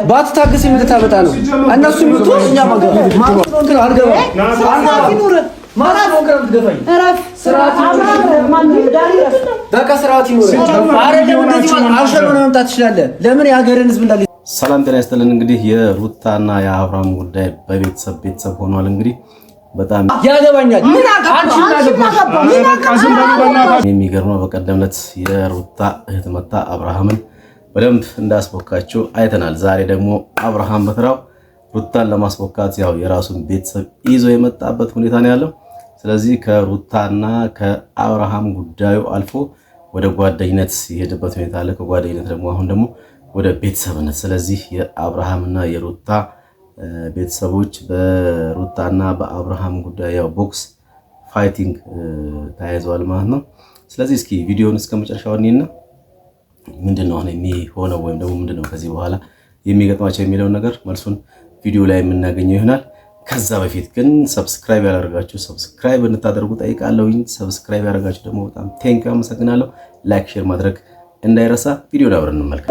ባትታገስ የምትታመጣ ነው። እነሱ የምትሆን እኛ በቃ ስርዓት ይኑር። መምጣት ትችላለህ። ለምን የሀገርን ህዝብ እንዳለ። ሰላም ጤና ይስጥልን። እንግዲህ የሩታና የአብርሃም ጉዳይ በቤተሰብ ቤተሰብ ሆኗል። እንግዲህ በጣም ያገባኛል። የሚገርመው በቀደም ዕለት የሩታ እህት መታ አብርሃምን በደንብ እንዳስቦካችው አይተናል። ዛሬ ደግሞ አብርሃም በተራው ሩታን ለማስቦካት ያው የራሱን ቤተሰብ ይዞ የመጣበት ሁኔታ ነው ያለው። ስለዚህ ከሩታና ከአብርሃም ጉዳዩ አልፎ ወደ ጓደኝነት የሄደበት ሁኔታ አለ። ከጓደኝነት ደግሞ አሁን ደግሞ ወደ ቤተሰብነት። ስለዚህ የአብርሃምና የሩታ ቤተሰቦች በሩታና በአብርሃም ጉዳይ ያው box fighting ተያይዘዋል ማለት ነው። ስለዚህ እስኪ ቪዲዮውን እስከ መጨረሻው እኔና ምንድን ነው አሁን የሚሆነው ወይም ደግሞ ምንድን ነው ከዚህ በኋላ የሚገጥማቸው የሚለውን ነገር መልሱን ቪዲዮ ላይ የምናገኘው ይሆናል። ከዛ በፊት ግን subscribe ያላደረጋችሁ subscribe እንድታደርጉ ጠይቃለሁኝ። subscribe ያደረጋችሁ ደግሞ በጣም thank you አመሰግናለሁ። like፣ share ማድረግ እንዳይረሳ። ቪዲዮ ላይ አብረን እንመልከት።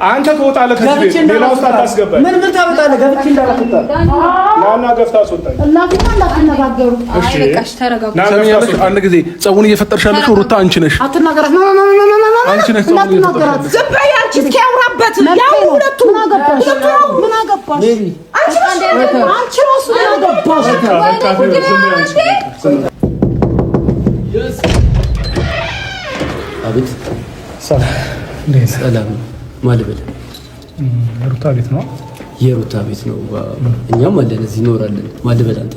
አንተ ትወጣለህ ከዚህ ቤት፣ ሌላ ውስጥ አታስገባኝ። ምን ምን ታመጣለህ? ገብቼ እንዳላስወጣ ናና ገፍታ አስወጣኝ። አንድ ጊዜ ጸቡን እየፈጠርሽ ያለሽው ሩታ አንቺ ነሽ። አንቺ ነሽ። ዝም በይ አንቺ። እስኪ ያውራበት ያው ሁለቱ ምን አገባሽ? አንቺ እራሱ ምን አገባሽ? አቤት ሰላም ማልበል ሩታ ቤት ነው። የሩታ ቤት ነው። እኛም አለን እዚህ እኖራለን። ማልበል አንተ።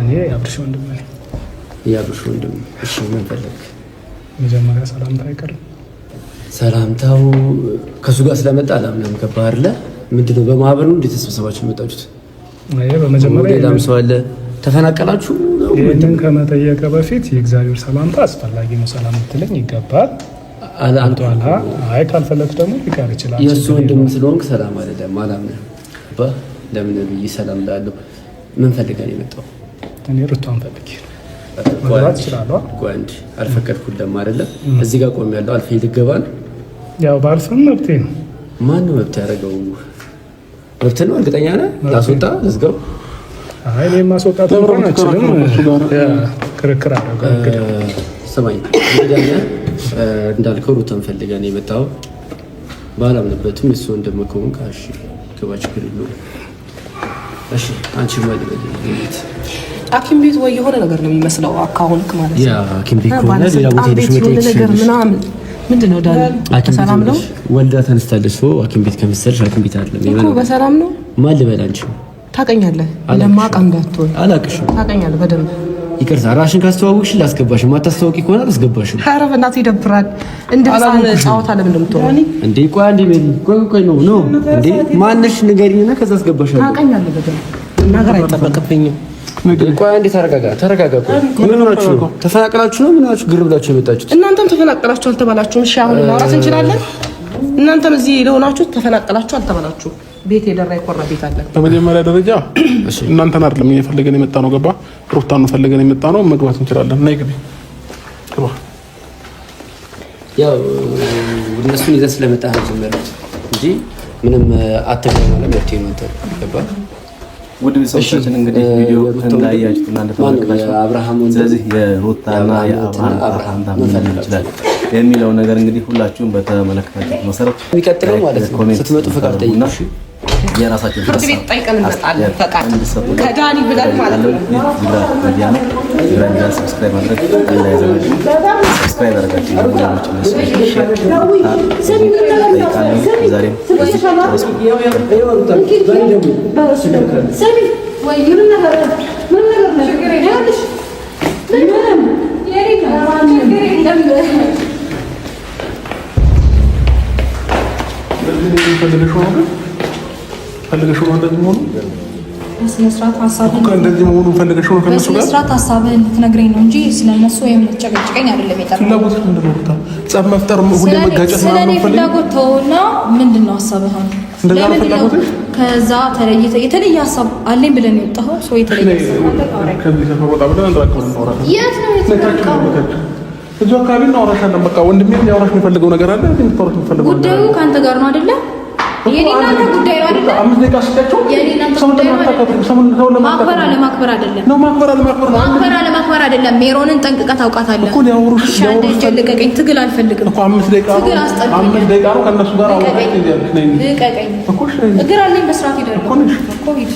እኔ የአብርሽ ወንድም ነኝ። የአብርሽ ወንድም። እሺ ምን ፈለግ? መጀመሪያ ሰላምታ አይቀርም። ሰላምታው ከእሱ ጋር ስለመጣ አላምንም። ገባህ አይደለ? ምንድን ነው በማህበር ነው እንዴት ተሰብሰባችሁ የመጣችሁት? በመጀመሪያ ሌላም ሰው አለ። ተፈናቀላችሁ? ይህንን ከመጠየቀ በፊት የእግዚአብሔር ሰላምታ አስፈላጊ ነው። ሰላም ልትለኝ ይገባል። አይ ካልፈለግ ደግሞ ሊቀር ይችላል። የእሱ ወንድም ስለሆንክ ሰላም አይደለም አላምንም። ለምን ብዬ ሰላም ላለሁ ምን ፈልገህ ነው የመጣው? እኔ ሩታን ፈልጌ መግባት እችላለሁ። አንድ አልፈቀድኩልህም አይደለም። እዚህ ጋር ቆሜያለሁ። አልፌ ልገባ ነው። ያው ባልፍም መብቴ ነው። ማን ነው መብት ያደረገው? መብት ነው። እርግጠኛ ነህ? ላስወጣ ልዝጋው? አይ እኔ ማስወጣት እንኳን አልችልም። ክርክር አደረገው። እንግዲህ ስማኝ፣ እንግዲህ እንዳልከው ሩታን ፈልገህ ነው የመጣኸው። ባላምንበትም እሱ ወንድም ከሆንክ እሺ፣ ግባ፣ ችግር የለውም። እሺ አንቺ ማለት ሐኪም ቤት ወይ የሆነ ነገር ነው የሚመስለው አካሁንክ ማለት ነው። ያ ሐኪም ቤት ከሆነ ሌላ ቦታ ሄደሽ መጠየቅ ነገር ምናምን ምንድን ነው ዳኒ? በሰላም ነው? ወልዳ ተነስታለች። ሐኪም ቤት ከመሰለሽ ሐኪም ቤት አይደለም እኮ በሰላም ነው። ማን ልበል? አንቺ ታውቀኛለህ፣ ለማውቅ እንዳትሆን አላውቅሽም። ታውቀኛለህ በደንብ። ይቅርታ ራሽን ካስተዋወቅሽ ላስገባሽ፣ የማታስተዋውቂ ከሆነ አላስገባሽም። ኧረ በእናትህ ይደብራል። እንደ ህፃን ጨዋታ ለምን እንደምትሆነው እንዴ? ቆይ አንዴ ሜሪ፣ ቆይ ቆይ፣ ነው ነው እንዴ? ማነሽ ንገሪኝና ከዛ አስገባሻለሁ። ታውቀኛለህ በደንብ፣ መናገር አይጠበቅብኝም። ቆይ አንዴ ተረጋጋ፣ ተረጋጋ። ቆይ ምን ሆናችሁ ነው? ተፈናቅላችሁ ነው? ምን ሆናችሁ ግር ብላችሁ የመጣችሁት? እናንተም ተፈናቅላችሁ አልተባላችሁም? እሺ አሁን ማውራት እንችላለን። እናንተም እዚህ ለሆናችሁ ተፈናቅላችሁ አልተባላችሁም? ቤት የደራ የኮራ ቤት አለ። በመጀመሪያ ደረጃ እናንተን አይደለም እየፈለገን የመጣ ነው። ገባ? ሩታን ነው ፈልገን የመጣ ነው። መግባት እንችላለን። ነይ ግቢ፣ ግባ። ያው እነሱን ይዘን ስለመጣ ነው ዝም ያሉት እንጂ ምንም አትግባ ማለት መብቴ ነው። አንተ ገባ? ውድ ቤተሰቦቻችን እንግዲህ ቪዲዮ እንዳያችሁትና እንደተመለከታችሁ ስለዚህ የሩታና የአብርሃም ምን ይችላል የሚለው ነገር እንግዲህ ሁላችሁም በተመለከታችሁት መሰረት የሚቀጥለው ማለት ነው ስትመጡ ፈቃድ ጠይቁ። የራሳችሁን ፍርድ ቤት ጠይቀን እንመጣለን። ፈቃድ ከዳኒ ብለን ማለት ነው። ሚዲያ ነው። ዚራ ሚዲያ subscribe ማድረግ እንዳይዘነጉ። subscribe ያደረጋችሁ ደግሞ ሌሎች ጠይቃለሁ። ዛሬም ፈልገሽው ነው እንደዚህ መሆኑ? በስነ ስርዓት ሀሳብህን እንደዚህ መሆኑን ፈልገሽው ነው? ከእነሱ በስነ ጋር ስርዓት ሀሳብህን ልትነግረኝ ነው እንጂ ስለነሱ ወይም ልትጨቀጭቀኝ አይደለም የጠራሁት። ፍላጎት ምንድን ነው? ሩታ ጸብ መፍጠር፣ ሁሌ መጋጨት ስለ ምናምን እኔ ነው ፈልገው? ፍላጎት ተውና፣ ምንድን ነው ሀሳብህ አሁን? እንደዛ ነው ለምንድን ነው ፍላጎትሽ? ከዛ ተለይተ የተለየ ሀሳብ አለኝ ብለን የወጣኸው ሰው የተለየ ሀሳብ አለ። አውራኝ። ከዚህ ሰፈር ወጣ ብለን እንራቀው እናወራለን። የት ነው የተጠርቀው? እዚሁ አካባቢ እናወራሻለን። በቃ ወንድሜ ሊያወራሽ የሚፈልገው ነገር አለ። እንድታወራሽ የሚፈልገው ነገር ጉዳዩ ከአንተ ጋር ነው አይደለ? የኔ እና አንተ ጉዳይ ነው አይደለ? 5 ደቂቃ ስጫቸው። የኔ እና አንተ ጉዳይ ነው አይደለ? ማክበር አለማክበር አይደለም ነው ማክበር አለማክበር ነው። ማክበር አለማክበር አይደለም። ሜሮንን ጠንቅቀህ ታውቃታለህ እኮ ሊያወሩሽ እሺ፣ አንዴ እጄን ልቀቀኝ። ትግል አልፈልግም እኮ 5 ደቂቃ ነው። ትግል አስጠልቶኛል። 5 ደቂቃ ነው ከእነሱ ጋር አውራሽ ትይዛለሽ። ነይ ልቀቀኝ እኮ እሺ፣ እግር አለኝ በስርዓት ሄዳለሁ እኮ ነሽ እኮ ሂድ።